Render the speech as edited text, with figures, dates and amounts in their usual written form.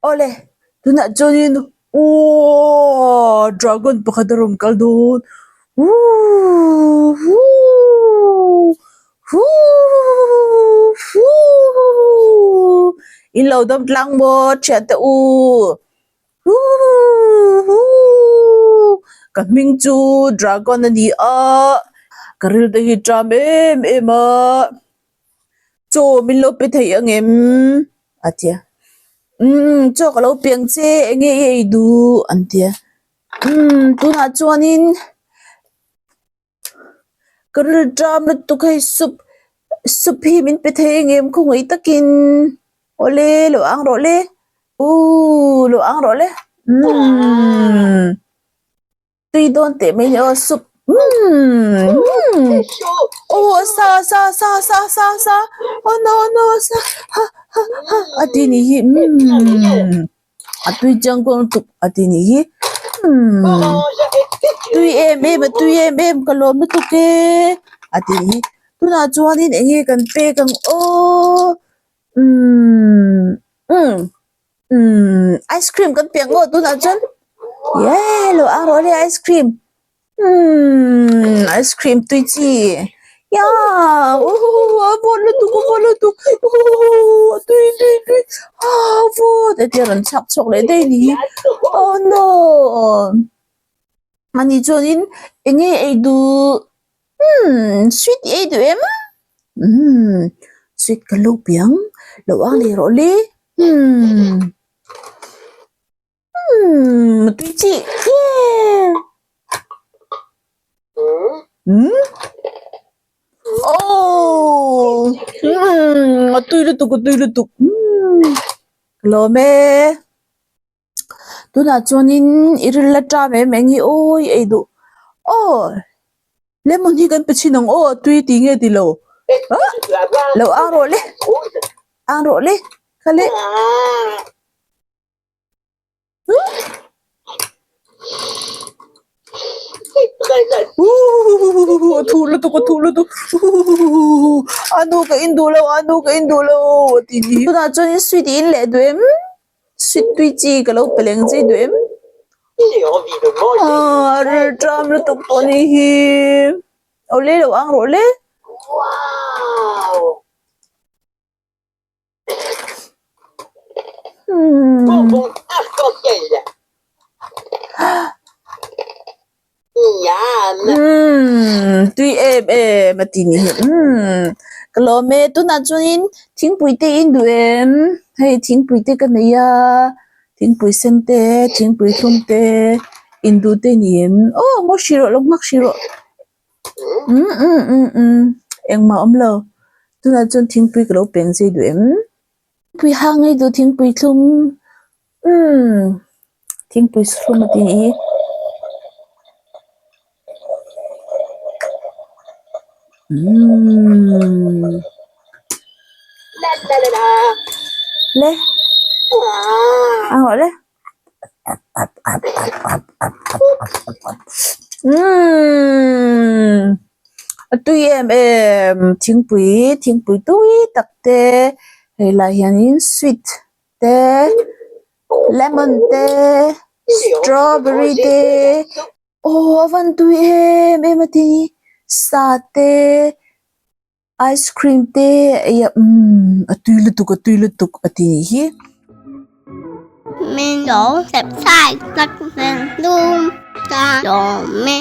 Awle, tunah chuanin aww dragon pakhat a rawn kal dawn wuuhh wuuhh wuuhh wuuhh in lo dam tlang maw thiante u wuuhh wuuhh ka hming chu dragon a ni a ka ril te hi ṭam em em a. Chaw min lo pe thei ang em? A ti a. Umm chaw ka lo pe ang che enge i ei duh? An ti a. Umm tunah chuanin ka rilṭam lutuk hei soup soup hi min pe thei ang em khawngaih takin awle lo ang rawh le uuh lo ang rawh le umm. Tui dawn teh mai ni aw soup umm aw sa sa sa sa sa sa aw no no sa ha ha ha a ti ni hi umm a tui chiang kuang lutuk a ti ni hi umm tui em em a tui em em ka lawm lutuk e a ti ni hi tunah chuanin eng nge kan pek ang aw umm umm. Umm ice cream kan piang ngawt tunah chuan ye lo ang rawh le ice cream umm ice cream tui chi ya uhuhu a vawt lutuk a vawt lutuk uhuhu a tui tui tui a vawt a tia rawn chhak chhuak leh daih a ni hi oh no ani chuanin eng nge ei duh umm sweet i ei duh em umm sweet ka lo piang lo ang leh rawh le. Umm umm tui chi yeah umm oh umm a tui lutuk a tui lutuk umm ka lawm e tunah chuanin i ril la ṭam em eng hi awi ei duh aw Lemon hi kan pe chhin ang aw a tui tih nge ti lo ah lo ang rawh le ang rawh le kha le huhuhuhuhu a thuh lutuk a thuh lutuk huhuhuhuhu a nu ka in duh lo a nu ka in duh lo a ti ni tunah chuan sweet i in leh duh em sweet tui chi ka lo pe leng chei duh em. Aaa rilṭam lutuk pawh ni hi aw le lo ang rawh le. Umm tui em em a ti ni hi umm ka lawm e tunah chuanin thingpui te in duh em hei thingpui te ka nei a. Thingpui sen te thingpui thlum te induh te ni em aw ngaw hrih rawh lo nghak hrih rawh umm umm umm umm engmah a awm lo tunah chuan thingpui ka lo peng zui duh em thingpui hang ei duh thingpui thlum umm thingpui thlum a tih hi. Umm le a ngawh le umm a tui em em thingpui thingpui tui tak te hei lai hianin sweet te lemon te strawberry te. Aw a van tui em em a ti sa te ice cream te ei a umm a tui lutuk a tui lutuk a ti nih hi. Min lo subscribe tak vel dum ta lo me.